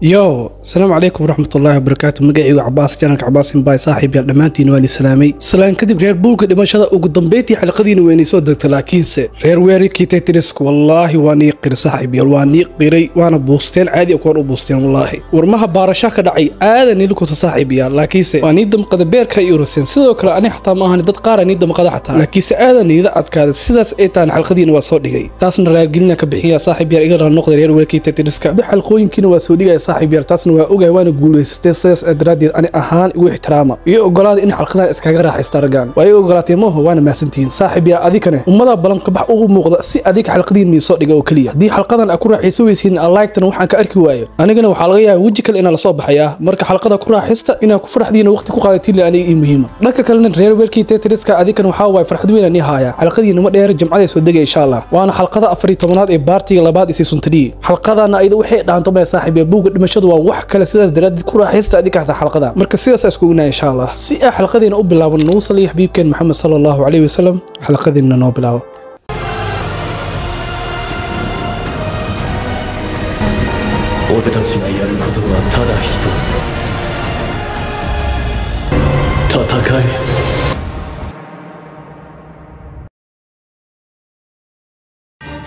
Yo, asalaamu calaykum waraxmatullaahi wabarakaatu. Magacaygu Cabaas, janalka Cabaasin baay. Saaxiib yaal, dhammaantiin waan islaamay. Salaan kadib, reer buurka dhimashada, ugu dambeyntii xalqadiina weynay soo degta, laakiinse reer weerarkii Tetris, wallaahi waa nii qiray. Saaxiib yaal, waa nii qiray, waana buusteen caadi kuwan u buusteen. Wallaahi warmaha baarasha ka dhacay aadan niila kusa, saaxiib yaal, laakiinse waa nii damqada beerka iyo uruseen. Sidoo kale ani xataa ma ahan, dad qaar nii damqada xataa, laakiinse aadan niida adkaada. Sidaas ay tahan xalqadiina waa soo dhigay, taasna raargelina ka bixiya. Saaxiib yaal, iga noqday reer weerarkii Tetriska, xalqooyinkiina waa soo dhigaya. Saaxiib yaal, taasna waa ogahay, waana guulaysatay. Sidaas daraaddeed ani ahaan igu ixtiraama iyo ogolaada in xalqadan iskaga raaxaysta raggaan. Waa iga ogolaatay maaho, waana mahadsantihiin. Saaxiib yaal, adikane ummada balan kabax ugu muuqda si adika xalqadiin nii soo dhiga oo keliya. Haddii xalqadan aa ku raaxayso weysiin, like-tan waxaan ka arki waayo, anigana waxaa laga yaabaa weji kale inaa lasoo baxayaa. Marka xalqada ku raaxaysta, inaa ku farxdiina waqti ku qaadatiin le aniga ii muhiima. Dhanka kalena reer weerkii Tetriska, adikan waxaa waaye farxad weyn ani haaya. Xalqadiina ma dheer, jimcaday soo degay insha Allah, waana xalqada 14aad ee part-iga labaad ee season 3. Xalqadana ayada waxay dhaanto maya, saaxiib yaal, buugga dhimashadu waa wax kale. Sidaas daraaddeed ku raaxaysta adika xataa xalqada. Marka sidaas isku ognaa insha Allah. Si aan xalqadeena u bilaaban, nagu saliya xabiibkeen Maxamed sala Allahu calayhi wasalam. Xalqadeena noo bilaabo. 俺たちがやることはただ一つ、戦え。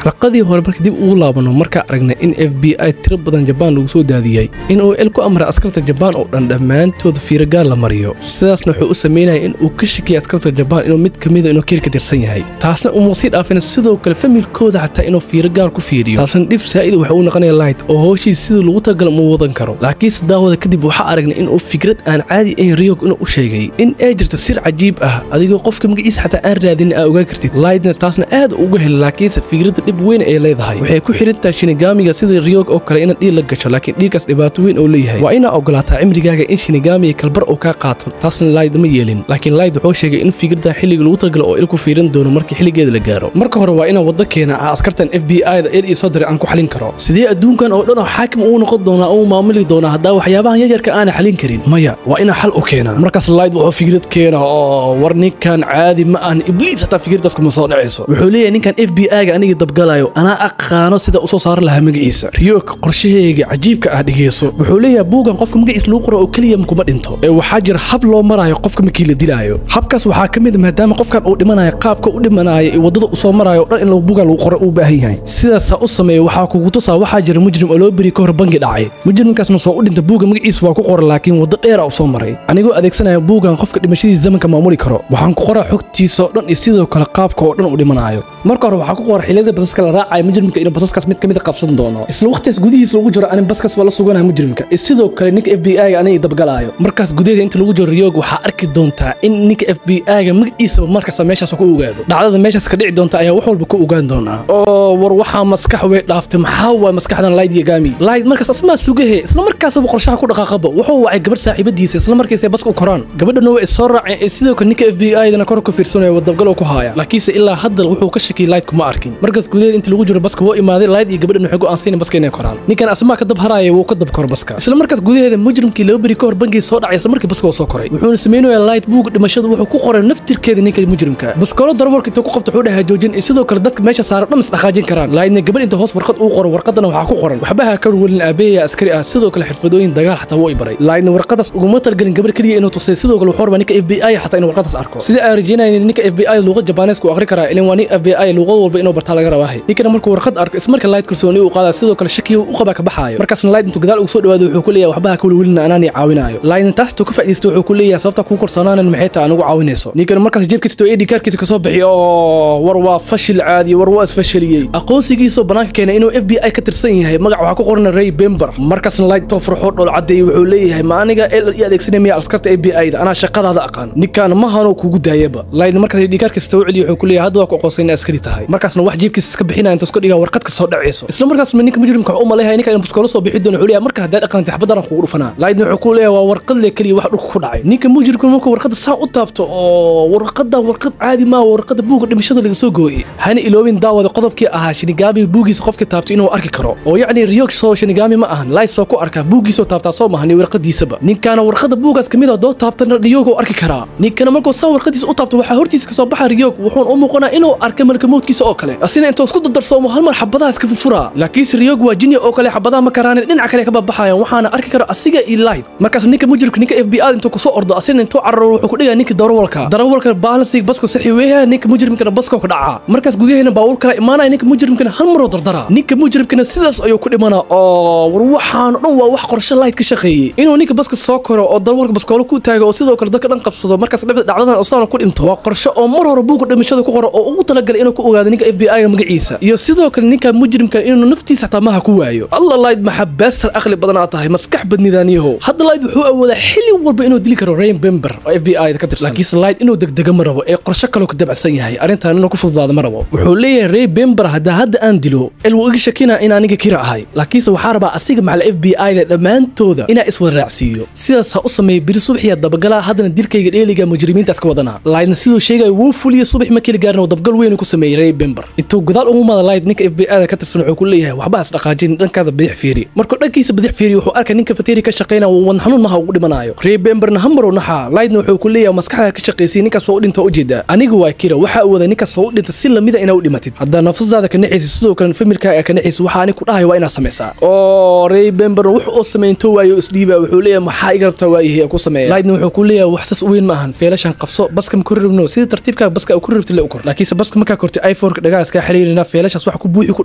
Xalqadii hore marka dib ugu laabano, markaa aragnay in FBI tiro badan Jabaan lagu soo daadiyey, in uu El ku amray askarta Jabaan oo dhan dhammaantooda fiiro gaar la mariyo. Sidaasna wuxuu u sameynaya in uu ka shakiyay askarta Jabaan inuu mid ka mida inuu Kiir ka tirsan yahay. Taasna uma sii dhaafin, sidoo kale familkooda xataa inuu fiiro gaar ku fiiriyo. Taasna dhib saa'id waxa uu noqonaya Light, oo howshiisa sidii lagu tagala uma wadan karo. Laakiinse daawada kadib waxaa aragnay in uu fikrad aan caadi ahayn Ryok inuu u sheegay, in ay jirto sir cajiib ah, adigoo qofka magaciisa xataa aan raadin aa ogaan kartid. Lightna taasna aad uga helay, laakiinse fikradda dhib weyn ay leedahay. Waxay ku xiran tahay Shinigamiga sida Ryok oo kale inaad dhiig la gasho, laakiin dhiiggaas dhibaato weyn oo leeyahay. Waa inaa ogolaataa cimrigaaga in Shinigamiga kalbar uu kaa qaato. Taasna Light ma yeelin, laakiin Light wuxuu sheegay in fikradda xilliga lagu talagalo oo il ku fiirin doono markii xilligeeda la gaaro. Marka hore waa inaan waddo keena ah askartan FBI da El ii soo diray aan ku xalin karo. Sidee adduunkan oo dhan oo xaakim uu noqon doonaa, uu maamuli doonaa, haddaa waxyaabahan yaryarka aana xalin karin? Maya, waa inaa xal u keenaa. Markaas Light wuxuu fikrad keena oo war ninkan caadi ma ahan, ibliis xataa fikraddaas kuma soo dhacayso. Wuxuu leeyahay ninkan FBI ga aniga dabgalayo, anaa aqaano sida usoo saari lahaa magaciisa. Ryok, qorshahayga cajiibka ah dhegeyso. Wuxuu leeyahay buugan qofka magaciisa lagu qoro oo keliya kuma dhinto, ee waxaa jira hab loo maraayo qofka markii la dilaayo. Habkaas waxaa ka mid ah, maadaama qofkan uu dhimanayo, qaabka u dhimanayo iyo waddada uu soo maraayo oo dhan in buugan lagu qoro uu baahan yahay. Sidaasaa u sameeya waxaa kugu tusaa, waxaa jira mujrim oo loo beri ka hor bangi dhacay. Mujrimkaasna soo u dhinta buugga magaciisa waa ku qoran, laakiin waddo dheera uu soo maray. Anigoo adeegsanaya buuggan qofka dhimashadiisa zamanka maamuli karo, waxaan ku qoraa xogtiisa oo dhan iyo sidoo kale qaabka oo dhan uu dhimanayo. Marka hore waxaa ku qoran xilliyada basaska la raacayo mujrimka, inuu basaskaas mid ka mid a qabsan doono. Isla waqtigaas gudihiisa lagu jiro anin baskaas waa la suganaya mujrimka iyo sidoo kale ninka FBI ga aniga dabgalaayo. Markaas gudaheeda inta lagu jiro, Ryok, waxaa arki doontaa in ninka FBI ga magaciisaba markaas meeshaas ku ogaado. Dhacdada meeshaas ka dhici doonta ayaa wax walba ku ogaan doonaa. Oo war waxaa maskax way dhaaftay, maxaa waay maskaxdan Light Yagami? Light markaas asmaa sugahe, isla markaasba qorshaha ku dhaqaaqaba. Wuxuu wacay gabadh saaxiibadiisa, isla markiisa baska u koraan, gabadhana way soo raaceen ee sidoo kale ninka FBI dana kor ku fiirsanaya, wadabgal ku haaya. Laakiinse ilaa hadda wuxuu ka shakiyay Light kuma arkin. Markaas gudaheeda inta lagu jiro baska wuu imaaday. Light iyo gabadhan waxay go'aansan baska inay koraan. Ninkan asmaa ka dab haraya, wuu ka dab koro baska. Isla markaas gudaheeda mujrimkii laba beri ka hor bangii soo dhacay isla markii baska uu soo koray. Wuxuuna sameynayaa Light buug dhimashadu wuxuu ku qoray naftirkeeda ninka mujrimka. Baskolo darwarka intuu ku qabto wuxuu dhahaa joojin, iyo sidoo kale dadka meesha saaran dhan isdhaqaajin karaan. Lightna gabadh inta hoos warqad uu qoro, warqadana waxaa ku qoran: waxba ha ka welin, aabeeya askari ah, sidoo kale xirfadooyin dagaal xataa wuu i baray. Lightna warqadaas uguma talgelin gabadh keliya inuu tusay, sidoo kale wuxuu rabaa ninka FBI xataa inuu warqadaas arko. Sida aan rajeynayay, ninka FBI luuqad Jabaneesku akhri karaa, ilaa waa nin FBI, luuqad walba inuu bartaa laga rabaa. Ninkana markuu warqad arko, isla marka Light kalsooni uu qaadaa, sidoo kale shakiga u qabaa ka baxaayo. Markaasna Light intuu gadaal ugu soo dhawaado wuxuu ku leeyahay: waxba ha ka welwelina, anaani caawinaayo. Lightna taas intuu ka faa'iidaysto wuxuu ku leeyahay: sababta kuu kalsoonaanan maxay tahay anugu caawinayso? Ninkana markaas jeebkiisa intuu ID kaarkiisa kasoo bixiyo, oo war waa fashil caadi, war waa isfashiliyey, aqoonsigiisoo banaanka keenay inuu FBI ka tirsan yahay. Magac waxaa ku qoran Ray Bember. Markaasna Light too farxoo dhol cadeeyey, wuxuu leeyahay: ma aniga L i adeegsanay miya askarta FBI da? Anaa shaqadaada aqaan, ninkaan ma hanoo kugu daayaba. Lightna markaas ID kaarkiisa soo celiyo, wuxuu ku leeyahay: hadda waa ku aqoonsan in askari tahay. Markaasna wax jeebkiisa iska bixinaya intuu iska dhigaa warqad ka soo dhacayso. Isla markaas ninka mujrimka wuxuu u maleeyahay ninka inuu baskoolo soo bixi doono. Wuxuu leeyahay: marka haddaad dhaqantay xabadaran kugu dhufanaa. Lightna wuxuu ku leeyahay: waa warqad le keliya wax dhulka ku dhacay. Ninka mujrimka markuu warqadda saa u taabto, oo warqadda warqad caadi maa, warqadda buugga dhimashada laga soo gooyey. Hana iloobin daawada qodobkii ahaa Shinigami buuggiisa qofka taabto inuu arki karo, oo yacni Ryok soo Shinigami ma ahan, Light soo ku arkaa buuggiisoo taabtaa soo maahan iyo warqadiisaba. Ninkaana warqadda buuggaas kamid ah doo taabtana Ryok uu arki karaa. Ninkana markuu saa warqadiisa u taabto, waxaa hortiisa kasoo baxa Ryok, wuxuuna u muuqanaa inuu arkay malka mowdkiisa oo kale. Asina intuu Intuu isku dardarsoomo hal mar xabadaha iska furfuraa. Laakiinse Ryoga waa jini oo kale, xabadaha ma karaanin, dhinaca kale ka babaxayaan, waxaana arki karo asiga iyo Light. Markaas ninka mujrimka, ninka FBI intuu kusoo ordo, asina intuu cararo wuxuu ku dhigaa ninka darawalka baalansiga basko saxi weeyaa, ninka mujrimkana basko ka dhacaa. Markaas gudahayna baabuur kala imaanaya, ninka mujrimkana hal maroo dardara, ninka mujrimkana sidaas ayuu ku dhimanaa. Oo war waxaan dhan waa wax qorshe Light ka shaqeeyey, inuu ninka baska soo koro oo darawalka baskoolo ku taago oo sidoo kale dadka dhan qabsado, markaas dhacdadan oo sidaan ku dhinto. Waa qorshe oo mar hore buugga dhimashada ku qoro oo ugu talagalay inuu ku ogaado ninka FBI-ga magaciisa iyo sidoo kale ninka mujrimka inuu naftiisa xataa maha ku waayo. Allah Light maxaa aqli badan aad tahay, maskax badnidaaniyahow. Hadda Light wuxuu awoodaa xilli walba inuu dili karo Rain Bember oo FBI ka tirsan, laakiinse Light inuu degdego ma rabo ee qorshe kaloo ka dabacsan yahay, arrintan inuu ku fududaado ma rabo. Wuxuu leeyahay Ray Bember hadda aan dilo el wuu iga shakinaa in aniga Kira ahay, laakiinse waxaa rabaa asiga macal FBI-da dhammaantooda inaa iswada raacsiiyo. Sidaas ha u sameeyay biri subaxiya dabagalaa, haddana dilkayga dheeliga mujrimiintaas ka wadanaa. Lightna siduu sheegaya wuu fuliyey, subax ma keli gaarin oo dabgal weyn ku sameeyey Ray Bember. Intuu gadaal ugu maada Light ninka FBI-da ka tirsan wuxuu ku leeyahay waxba has dhaqaajin, dhankaada bidix fiiri. Markuu dhankiisa bidix fiiri wuxuu arkay ninka fateri ka shaqeynaya uu wadna xanuun maha ugu dhimanayo. Ray Bemberna hamarow naxaa. Lightna wuxuu ku leeyahay maskaxda ka shaqeysay ninkaas oo u dhinta ujeedaa, anigu waa Kira, waxaa awooda ninkaas oo u dhinta si lamida inaa u dhimatid, haddaa nafsadaada ka naxaysa sidoo kale familkaaga ka naxaysa, waxaa ani ku dhahay waa inaa samaysaa. Oo Ray Bember wuxuu oo sameynto waayo isdhiiba, wuxuu leeyahay maxaa iga rabtaa waayahay ku sameeya. Lightna wuxuu ku leeyahay wax sas u weyn ma ahan, feelashan qabso, baska ma kori rabno, sida tartiibkaaga baska ku rabtid le u kor, laakiinse baska markaa kortay iPhone-ka dhagaha iska xiriirina, feelashaas wax ku buuxi ku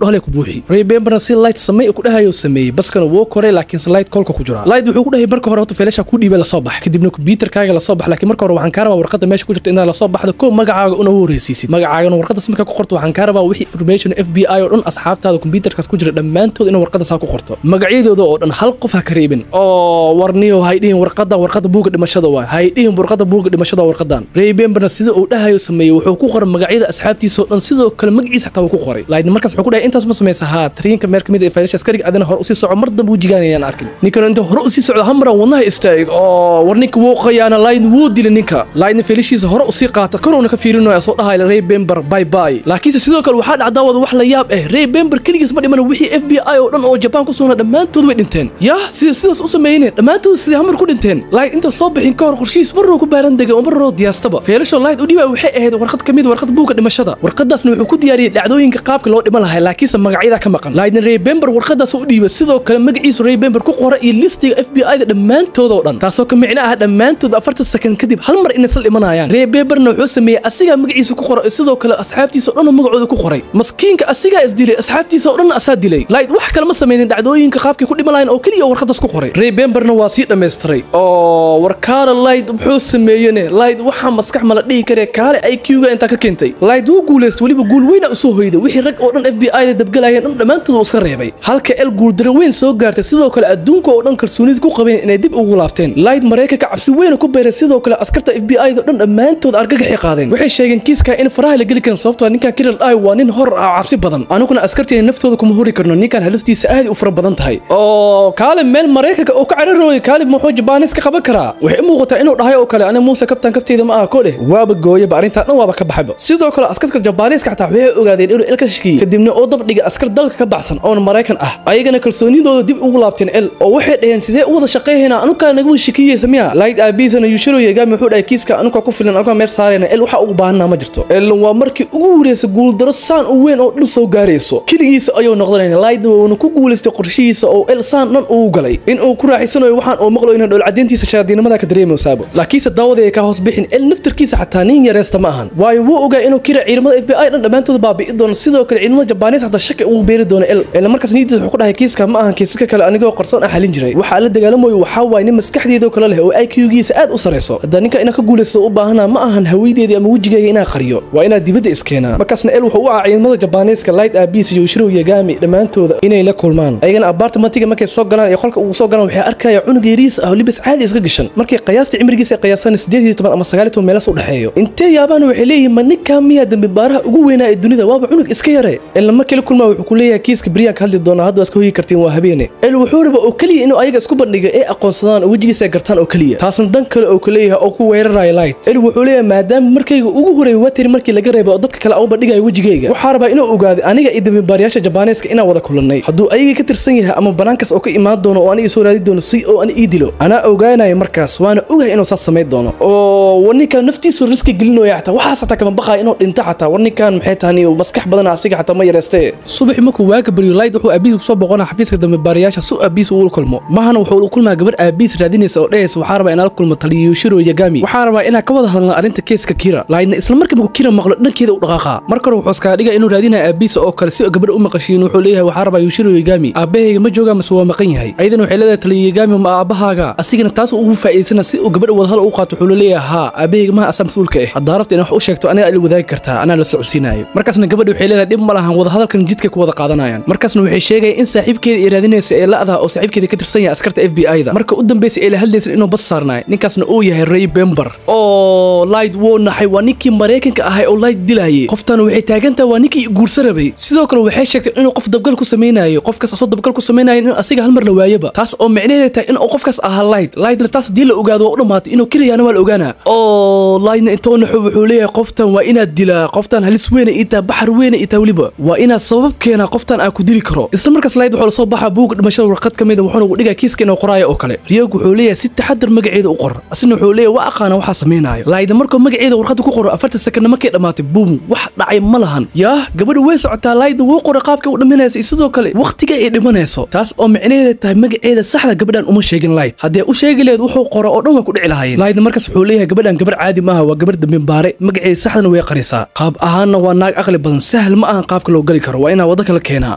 dhahle ku buuxi. Ray Bemberna si Light sameey ku dhahayo sameeyey, baskana wuu koray, laakiinse Light kolka ku jira. Light wuxuu ku dhahay marka hore horta feelasha ku dhiibay la soo bax, kadibna kombiyuutarkaaga la soo bax, laakiin marka hore waxaan kaa rabaa warqadda meesha ku jirta inaad la soo baxdo, koo magacaaga una horeysiisid, magacaagana warqaddaas markaa ku qorto. Waxaan kaa rabaa wixii information FBI oo dhan asxaabtaada kombiyuutarkaas ku jira dhammaantood inay warqaddaas ku qorto, magacyadooda oo dhan hal qof ha ka reebin. Oo warniyo hay dhihin warqadda warqadda buugga dhimashada waay, hay dhihin warqadda buugga dhimashada warqaddan. Ray Bemberna sida uu dhahayo sameeyey, wuxuu ku qoray magacyada asxaabtiisa oo dhan, sidoo kale magaciisa xataa wuu ku qoray. Lightna markaas wuxuu ku dhahay intaas ma samaysa haa, tariinka meel kamid ah faylasha askariga adina hore usii soco, mar dambe wejigaan ayaan arkin. Ninkan inta hore usii socdo hamra wadnaha istaag, oo war ninka wuu qayaana, Light wuu dilay ninka. Lightna faylashiisa hore usii qaata, korowna ka fiirinayo soo dhahay Ray Bember bye bye. Laakiinse sidoo kale waxaa dhacdaa wada wax la yaab ah, Ray Bember keligiis ma dhiman, wixii FBI oo dhan oo Japan ku sugnaa dhammaantood way dhinteen. Yah sida sidaas u sameeyeen dhammaantood sidii hamar ku dhinteen. Light inta soo bixin ka hor qorshihiis marruu ku baaran degay oo marruu diyaastaba. Feelasho Light u dhiibay waxay ahayd warqad kamid warqad buugga dhimashada, warqadaasna wuxuu ku diyaariyey dhacdooyinka qaabka loo dhiman lahaa, laakiinse magacyada ka maqan. Lightna Ray Bember warqadaas u dhiibay, sidoo kale magaciisu Ray Bember ku qoray iyo listiga FBI-da dhammaantood oo dhan, taasoo ka micno ah dhammaantood 40 sakan kadib hal mar inay isla dhimanayaan. Ray Bemberna wuxuu sameeyey asigaa magaciisa ku qoray, sidoo kale asxaabtiisa oo dhan magacooda ku qoray. Maskiinka asigaa isdilay, asxaabtiisa oo dhan asaa dilay. Light wax kale ma sameynin, dhacdooyinka qaabkay ku dhiman lahayn oo keliya warqadaas ku qoray. Ray Bemberna waa sii dhammaystiray. Oo war kaale Light muxuu sameeyene, Light waxaa maskax mala dhihi karee, kaale IQ-ga intaa ka keentay. Light wuu guuleystay, weliba guul weyn u soo hoyday, wixii rag oo dhan FBI-da dabgalayeen dhan dhammaantood wuu iska reebay, halka El guuldaro weyn soo gaartay, sidoo kale adduunka oo dhan kalsoonida ku qabeen inay dib ugu laabteen. Light Mareykanka cabsi weyn ku beeray, sidoo kale askarta FBI-da dhan dhammaantood argagaxay qaadeen. Waxay sheegeen kiiska in faraha la geli karin, sababtoo ninkan Kira dhahay waa nin hor ah cabsi badan, anuguna askarteena naftooda kuma hori karno, ninkan halistiisa aad u fara badan tahay. Oo kaale meel Mareykanka oo ka cararooyay, kaale muxuu Jabaanis ka qaban karaa? Waxay u muuqataa inuu dhahay oo kale aniga Muuse kabtaan kafteyda ma aha koodhe, waaba gooyaba arrintaa dhan waaba ka baxayba. Sidoo kale askarta Jabaaniiska xataa waxay ogaadeen inuu El ka shakiyey, kadibna oo dab dhigay askar dalka ka baxsan oon Mareykan ah, ayagana kalsoonidooda dib ugu laabteen El, oo waxay dhaheen sidee u wada shaqeynaa anukaa naga wada shakiyeysa miya. Light aabiisana Yushiro Yagami wuxuu dhahay kiiska anukaa ku filan, anukaa meel saarayna, El waxa ugu baahanaa ma jirto. El waa markii ugu horreysay guuldaro saan u weyn oo dhan soo gaarayso, keligiisa ayuu noqdanaya. Lightna wuuna ku guuleystay qorshihiisa oo El saan dhan ugu galay in uu ku raaxaysanayo waxaan oo maqlo inaan dhoolcadeyntiisa shayaadiinimada ka dareemaysaabo. Laakiinse daawadaya ka hoos bixin, El naftarkiisa xataa nin yareesta ma ahan, waayo wuu ogaa inuu Kira ciidamada FBI dhan dhammaantood baabi'i doono, sidoo kale ciidamada Jabaaniis xataa shaki ugu beeri doono El. El markaas niyadiisa wuxuu ku dhahay kiiska ma ahan kiisaska kale anigoo qarsoon ah xalin jiray, waxaa la dagaalamayo waxaa waaye nin maskaxdeeda kale leh oo IQ-giisa aad u sareyso, hadda ninka inaan ka guulaysto u baahana ma ahan hawiydeedii ama wejigayga inaan qariyo, waa inaa dibadda iskeenaa. Markaasna El wuxuu u wacaa ciidamada Jabaaniiska Light aabiis iyo Yushiro Yagami dhammaantooda inay la kulmaan. Ayagana apartmentiga markay soo galaan ee qolka ugu soo galaan waxay arkayaan cunug yariis ah oo libis caadi iska gashan, markay qiyaasta cimrigiisa ay qiyaasaan 18 ama 19 meelaas u dhaxeeyo. Intee yaabaan waxay leeyihiin ma ninka miyaa dambi baaraha ugu weynaa ee dunida, waaba cunug iska yare. El markii la kulmaa wuxuu ku leeyahay kiiska beriyan ka hadli doonaa, hadda waa iska hoyi kartiin waa habeene. El wuxuu rabaa oo keliya inuu ayaga isku bandhigo ee aqoonsadaan oo wejigiisa ay gartaan oo keliya, taasna dan kale oo ku leeyahay oo ku weeraraya Light. El wuxuu leeyahay maadaama markayga ugu horeeyay wateri markii laga reebo oo dadka kale aan u bandhigayo wejigayga, waxaa rabaa inuu ogaado aniga iyo dambi baarayaasha Jabaaniiska inaan wada kulannay, hadduu ayaga ka tirsan yahay ama banaankaas oo ka imaan doono oo aniga soo raadi doono si oo ani ii dilo, anaa ogaanaya markaas, waana ogahay inuu saas samayn doono. Oo war ninkan naftiisu riski gelinaya xataa waxaas xataa kama baqayo inuu dhinto xataa. War ninkan maxay tahay maskax badan asiga xataa ma yareystee. Subaxii markuu waaga baryo Light wuxuu aabihiis kusoo boqonaa xafiiska dambe baarayaasha si aabihiis uu ula kulmo. Mahana wuxuu ula kulmaa gabar aabihiis raadinaysa oo dhehaysa waxaa rabaa inaan la kulmo taliya Yushiro Yagami, waxaa rabaa inaan ka wada hadalno arrinta keeska Kira. Lightna isla markii markuu Kira maqlo dhankeeda u dhaqaaqaa. Marka hore wuxuu iskaga dhigaa inuu raadinayo aabihiis oo kale si gabadha u maqashiin. Wuxuu leeyahay waxaa rabaa Yushiro Yagami, aabahayga ma joogaa mase waa maqan yahay? Ayadana waxay leedahay taliya Yagami ma aabahaaga? Asigana taas ugu faa'iidaysana si uu gabadha wadahadal u qaato. Wuxuu leeyahay haa, aabahayga maha asaa mas'uulka ah, haddaa rabta inaad wax u sheegto aniga ila wadaagi kartaa, anaa la socodsiinayo. Markaasna gabadha waxay leedahay dhib ma lahan, wadahadalkan jidka ku wada qaadanayaan. Markaasna waxay sheegayaan in saaxiibkeeda ay raadinaysa ee la'daha oo saaxiibkeeda ka tirsan yahay askarta FBI-da. Marka u dambeysay ee la hadlaysan inuu bas saarnaay, ninkaasna uu yahay Ray Bember. Oo Light wuu naxay, waa ninkii Mareykanka ahay oo Light dilayay. Qoftan waxay taagantahay waa ninkii guursan rabay. Sidoo kale waxay sheegtay inuu qof dabgal ku sameynayo, qofkaas oo dabgal ku sameynayo inuu asiga hal mar la waayaba, taas oo micnaheedu tahay inuu qofkaas ahaa Light. Lightna taas haddii la ogaado waa u dhamaatay, inuu keliyaana waa la ogaanaa. Oo Lightna intuu naxo wuxuu leeyahay qoftan waa inaad dilaa, qoftan halis weyna ii tahay, baxar weyna ii tahay, weliba waa inaad sabab keenaa qoftan aan ku dili karo. Isla markaas Light wuxuu la soo baxaa buugga dhimashada warqad ka mid ah, wuxuuna ugu dhigaa kiiska inuu qoraayo oo kale. Ryog wuxuu leeyahay si taxadar magaceeda u qor, asina wuxuu leeyahay waa aqaana waxaa sameynaayo. Light markuu magaceeda warqadda ku qoro 40 sakana markay dhamaatay, boom, wax dhacay ma lahan. Yaah, gabadhu way socotaa. Light wuu qoray qaabkay u dhaminaysa iyo sidoo kale waqtiga ay dhimanayso, taas oo micnaheeda tahay magaceeda saxda gabadhan uma sheegin Light. Haddii u sheegi lahayd wuxuu qoro oo dhan way ku dhici lahaayeen. Light markaas wuxuu leeyahay gabadhan gabar caadi maaha, waa gabar dambibaare, magaceeda saxdana way qarisaa, qaab ahaanna waa naag aqli badan, sahal ma ahan qaabka loo gali karo, waa inaa wada kala keenaa.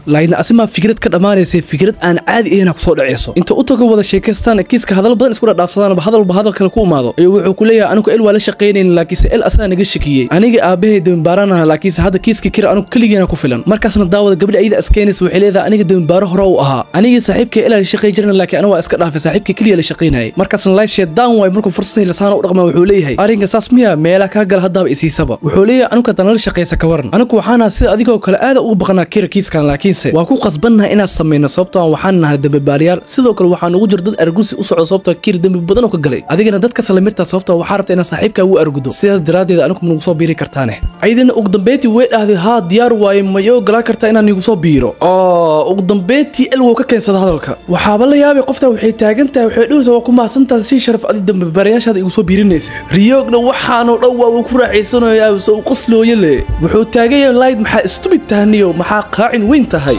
Lightna asimaa fikrad ka dhammaanaysa, fikrad aan caadi ahayn kusoo dhacayso. Inta u tago wada sheekaystaan, kiiska hadal badan isku dhaafsadaan, hadalba hadal kale ku imaado ayuu wuxuu ku leeyahay anigu El waa la shaqaynayn, laakiinse El asaa naga shakiyey, aniga aabahay dambibaaranaha, laakiinse hadda kiiska Kira anigu keligeena ku filan. Markaasna daawada gabadha ayada askeenaysa waxay leedahay aniga dambibaaro hore u ahaa, anigii saaxiibkay El la shaqay jirin, laakiin anigu waa iska dhaafay, saaxiibkay keliya la shaqaynayay. Markaasna Light shaytaan waay, markuu fursad helo saana u dhaqmaa. Wuxuu leeyahay arrinka saas miya, meela kaa gala haddaaba isiisaba. Wuxuu leeyahay anigu haddaan la shaqaysa ka waran, anigu waxaana sida adigoo kale aad ugu baqnaa Kira kiiskan, laakiinse waa ku qasbannahay inaan samayno, sababtoo waxaan nahay dambibaarayaal. Sidoo kale waxaan ugu jiro dad argusi u socdo, sababtoo Kira dambi badan oo ka galay, adigana dadka salamirta, sababtoo waxaa rabta inaad saaxiibkaa ugu argudo, sidaas daraaddeed anigu ma nagu soo biiri kartaane. Ayadana ugu dambeyntii way dhahday haa diyaar waaye, ma ii ogolaa kartaa inaan igu soo biiro? Oo ugu dambeyntii El wuu ka keensada hadalka. Waxaaba la yaabay qoftan waxay taagan tahay, waxay dhahaysaa waa ku mahadsantahay si sharaf adi dambibaarayaashaada igu soo biirinaysa. Riyogna waxaanoo dhan waa uu ku raaxaysanayaa, soo u qoslooye le. Wuxuu taagan yahay Light maxaa stupid tahaniyo, maxaa qaacin weyn tahay.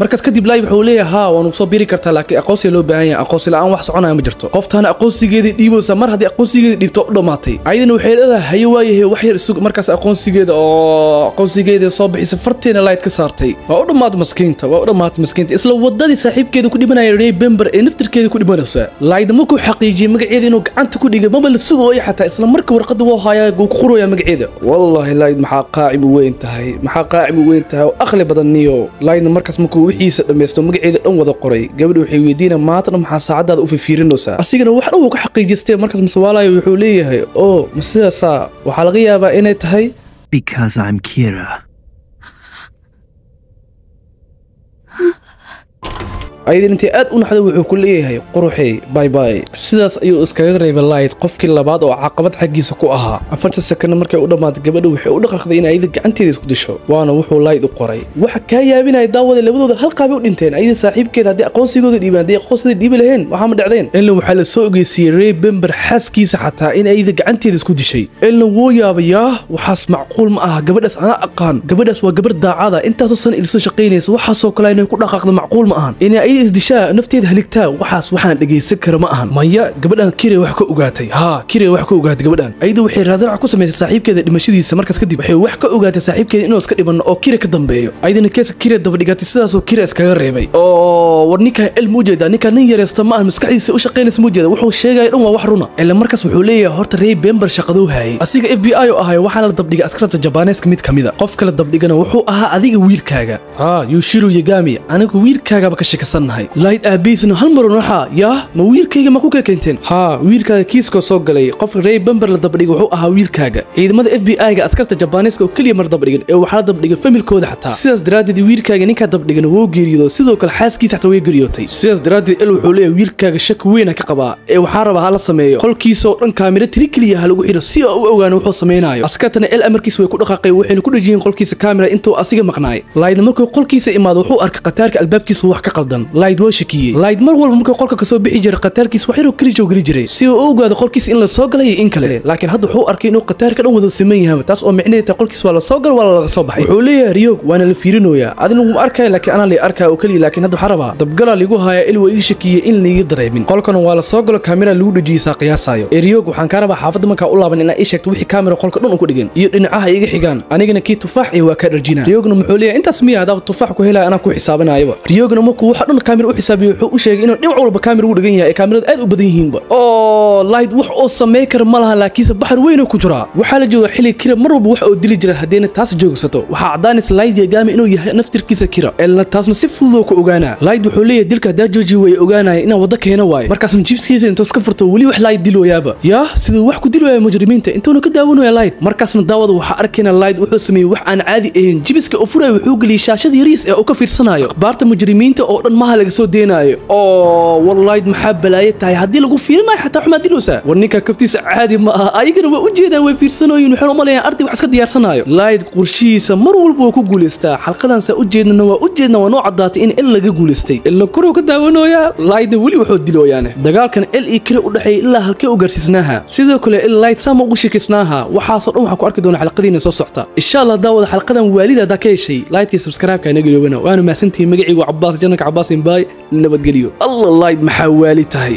Markaas kadib Light wuxuu leeyahay haa waan ugu soo biiri kartaa, laakiin aqoonsi loo baahan yahay, aqoonsi la'aan wax soconaya ma jirto. Qoftaana aqoonsigeedii dhiibaysa, mar haddii aqoonsigeedii dhiibto u dhamaatay. Ayadana waxay leedahay haye waayahay wax yar isug. Markaas aqoonsigeeda oo aqoonsigeeda soo bixisay farteena Light ka saartay, waa u dhamaatay maskiinta, waa u dhamaatay maskiinta. Isla wadadii saaxiibkeeda ku dhimanaya Ray Bember ee naftirkeeda ku dhimanaysa. Light markuu xaqiijiyay magaceeda inuu gacanta ku dhigay, maba la sugooyo xataa, isla markii warqadda wuu hayaa wuu ku qorayaa magaceeda. Wallahi Light maxaa qaacim u weyn tahay, maxaa qaacim u weyn tahay oo aqli badan niyo. Lightna markaas markuu wixiisa dhammaysto magaceeda dhan wada qoray, gabadha waxay weydiinaa maantana maxaa saacadaada u fifiirinaysaa? Asigana wax dhan wuu ka xaqiijistay. Markaas maswaalayo wuxuu leeyahay oo ma sidaasaa waxaa laga yaabaa inay tahay Because I'm Kira. Ayadin intay aad u naxday wuxuu ku leeyahay quruxey bye bye. Sidaas ayuu iskaga reebay Light qofkii labaad oo caqabad xaggiisa ku ahaa. 40 sakana markay u dhamaatay gabadha waxay u dhaqaaqday in ayada gacanteeda isku disho, waana wuxuu Light u qoray. Waxa kaa yaabinaya daawada labadooda hal qaabay u dhinteen. Ayada saaxiibkeeda haddii aqoonsigooda dhiibaan, haddii aqoonsigooda dhiibi laheen waxaa ma dhacdeen. Ellen waxaa la soo ogeysiiyey Ray Bember xaaskiisa xataa in ayada gacanteeda isku dishay. Ellen wuu yaabay, yaah waxaas macquul ma aha, gabadhaas anaa aqaan, gabadhaas waa gabar daacada, intaasoo san ilisoo shaqaynaysa, waxaasoo kale inay ku dhaqaaqdo macquul ma ahan, inay ayada isdishaa nafteeda haligtaa, waxaas waxaan dhegaysan kara ma ahan. Maya gabadhan Kira wax ka ogaatay, haa Kira wax ka ogaatay gabadhan. Ayada waxay raadarac ku samaysay saaxiibkeeda dhimashadiisa. Markaas kadib waxay wax ka ogaatay saaxiibkeeda inuu iska dhibanno oo Kira ka dambeeyo. Ayadana keeska Kira daba dhigatay, sidaasoo Kira iskaga reebay. Oo war ninkan El ma ujeedaa, ninkan nin yareysta ma ahan, maskaxdiisa u shaqaynaysa ma ujeeda, wuxuu sheegaya dhan waa wax runa. Ila markaas wuxuu leeyahay horta Ray Bember shaqaduu hayay, asiga FBI oo ahay, waxaana la dabdhigay askarta Jabaneeska mid kamida. Qof kala dabdhigana wuxuu ahaa adiga wiilkaaga, haa Yushiro Yagami, anigu wiilkaagaba ka shakisannahay. Light aabihiisna hal mar waxaa yaah ma wiilkayga ma ku keenteen? Haa wiilkaaga kiiska soo galay, qofka Ray Bember la dabdhigay wuxuu ahaa wiilkaaga. Ciidamada FBI-ga askarta Jabaneeska oo keliya mar dabdhigan ee waxaa la dabdhigay familkooda xataa, sidaas daraaddeed wiilkaaga ninkaa dabdhigan wuu geeriyoodo, sidoo kale xaaskiisa xataa way geeriyootay. Sidaas daraaddeed El wuxuu leeyahay wiilkaaga shaki weyn ka qabaa ee waxaa rabaa hala sameeyo qolkiisa oo dhan kaamiro tiri keliya ha lagu xidho si uu u ogaano wuxuu sameynaayo. Askartana El amarkiisa way ku dhaqaaqay, waxayna ku dhejiyeen qolkiisa kaamira intuu asiga maqnaay. Lightna markuu qolkiisa imaado wuxuu arkay qataarka albaabkiisa wax ka qaldan, Light waa shakiyey. Light mar walba markuu qolka kasoo bixi jiray qataarkiis wax yaroo kelijow geli jiray si uu u ogaado qolkiis in la soo galay iyo in kale, laakiin hadda wuxuu arkay inuu qataarka dhan wada siman yahay, taas oo micnaheedu tahay qolkiis waa la soo galay waa laga soo baxay. Wuxuu leeyahay Riyog waana la fiirinoyaa, adina laguma arkaya laakiin anaa la arkaya oo keliya, laakiin hadda waxaa rabaa dabgalaa ligu hayaa il waa ii shakiyey in laiga dareemin. Qolkana waa la soo galo, kaamera lagu dhejiyey saa qiyaasayo. Ee Riyog waxaan kaa rabaa xaafadda markaa u laaban inaa ii sheegto wixii kaamera qolka dhan u ku dhigan iyo dhinacaha iga xigaan, anigana kii tufaax iyo waa kaa dharjina. Riyogna muxuu leeyahay intaas miya, haddaaba tufaax ku helaya anaa ku xisaabinayaba. Riyogna markuu waxa dhan kaamera u xisaabiyey wuxuu u sheegay inuu dhinac walba kaamera ugu dhigan yahay ee kaamerada aad u badan yihiinba. Oo Light wax oo sameyn kara ma laha, laakiinse baxar weyn oo ku jiraa. Waxaa la jooga xilli Kira mar walba wax oo dili jira, haddayna taas joogsato waxaa caddaanaysa Light Yagami inuu yahay naftirkiisa Kira, elna taasna si fudud oo ku ogaanaa. Light wuxuu leeyahay dilka haddaa joojiyo way ogaanaya inaan waddo keena waayo. Markaasna jibskiisa intuu iska furto weli wax Light dilooyaaba, yaa siduu wax ku dilooya mujrimiinta intuuna ka daawanaya Light. Markaasna daawada waxaa arkayna Light wuxuu sameeyey wax aan caadi ahayn. Jibiska oo furaya wuxuu geliyey shaashada yariis ee uu ka fiirsanayo akhbaarta mujrimiinta oo dhan maha laga soo deenaayo. Oo war Light maxaa balaaye tahay, haddii lagu fiirinayo xataa xumaa diloosaa. War ninka kabtiisa caadi ma aha, ayagana waa u jeedaan way fiirsanooyin, waxaan u malayaan arday wax iska diyaarsanaayo. Light qorshihiisa mar walba waa ku guulaystaa. Xalqadan saa u jeednana waa u jeedna waa noo caddaatay in El laga guulaystay, ila koruu ka daawanooyaa Lightna weli wuxuu dilooyaane. Dagaalkan El iyo Kira u dhexeeyay ilaa halkee u gaarsiisnaaha, sidoo kale El Light saama ugu sheekaysnaaha, waxaasoo dhan waxaan ku arki doonaa xalqadiina soo socta insha Allah. Daawada xalqadan waalida haddaa ka heshay like iyo subscribe-ka inaga iloobana. Waanu mahadsantihiin. Magacaygu Cabaas Jananka Cabaas Imbaay, nabadgeliyo. Allah Light maxaa waali tahay.